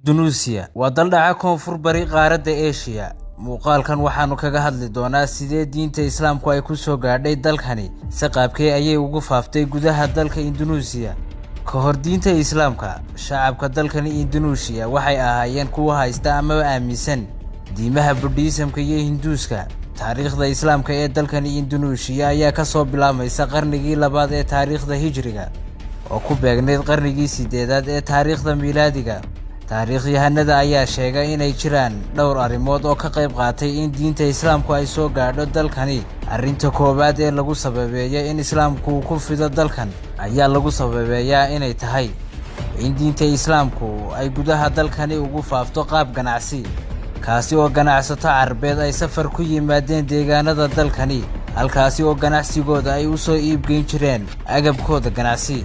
Indunuusiya waa dal dhaca koonfur bari qaaradda Eeshiya. Muuqaalkan waxaannu kaga hadli doonaa sidee diinta Islaamku ay ku soo gaadhay dalkani, si qaabkee ayay ugu faaftay gudaha dalka Indunuusiya. Ka hor diinta Islaamka, shacabka dalkani Indunuusiya waxay ahaayeen kuwa haysta amaba aaminsan diimaha Budhiisamka iyo Hinduuska. Taariikhda Islaamka ee dalkani Indunuusiya ayaa ka soo bilaabmaysa qarnigii labaad ee taariikhda Hijriga, oo ku beegnayd qarnigii sideedaad ee taariikhda Miilaadiga. Taariikhyahanada ayaa sheegay inay jiraan dhowr arrimood oo ka qayb qaatay in diinta Islaamku ay soo gaadho dalkani. Arrinta koowaad ee lagu sababeeyay in Islaamku uu ku fido dalkan ayaa lagu sababeeyaa inay tahay in diinta Islaamku ay gudaha dalkani ugu faafto qaab ganacsi, kaasi oo ganacsato Carbeed ay safar ku yimaadeen deegaanada dalkani, halkaasi oo ganacsigooda ay u soo iibgeyn jireen agabkooda ganacsi.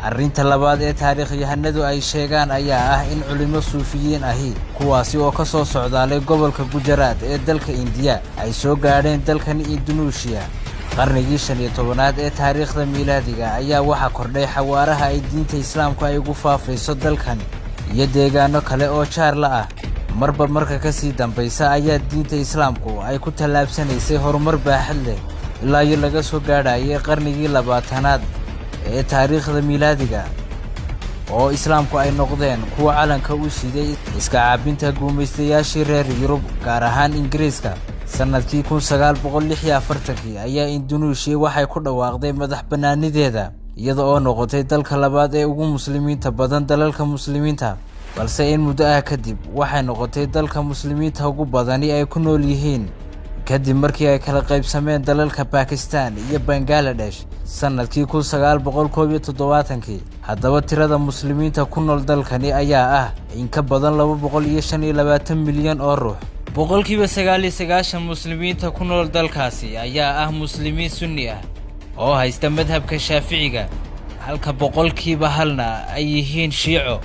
Arrinta labaad ee taariikhyahanadu ay sheegaan ayaa ah in culimmo suufiyiin ahi, kuwaasi oo ka soo socdaalay gobolka Gujaraad ee dalka Indiya, ay soo gaadheen dalkan Indunuusiya. Qarnigii 15aad ee taariikhda Miilaadiga ayaa waxaa kordhay xawaaraha ay diinta Islaamku ay ugu faafayso dalkan iyo deegaano kale oo jaar la ah. Marba marka ka sii dambaysa ayaa diinta Islaamku ay ku tallaabsanaysay horumar baaxad leh, ilaa iyo laga soo gaadhayay qarnigii 20aad ee taariikhda Miilaadiga, oo Islaamku ay noqdeen kuwa calanka u siday iska caabinta guumaystayaashii reer Yurub, gaar ahaan Ingiriiska. Sannadkii 1946kii ayaa Indunuusiya waxay ku dhawaaqday madax bannaanideeda, iyada oo noqotay dalka labaad ee ugu Muslimiinta badan dalalka Muslimiinta. Balse in muddo ah kadib waxay noqotay dalka Muslimiinta ugu badani ay ku nool yihiin, kadib markii ay kala qaybsameen dalalka Bakistan iyo Bangaladesh sannadkii 1971kii. Haddaba, tirada Muslimiinta ku nool dalkani ayaa ah in ka badan 225 milyan oo ruux. 99% Muslimiinta ku nool dalkaasi ayaa ah Muslimiin Sunni ah oo haysta madhabka Shaaficiga, halka 1%na ay yihiin Shiico.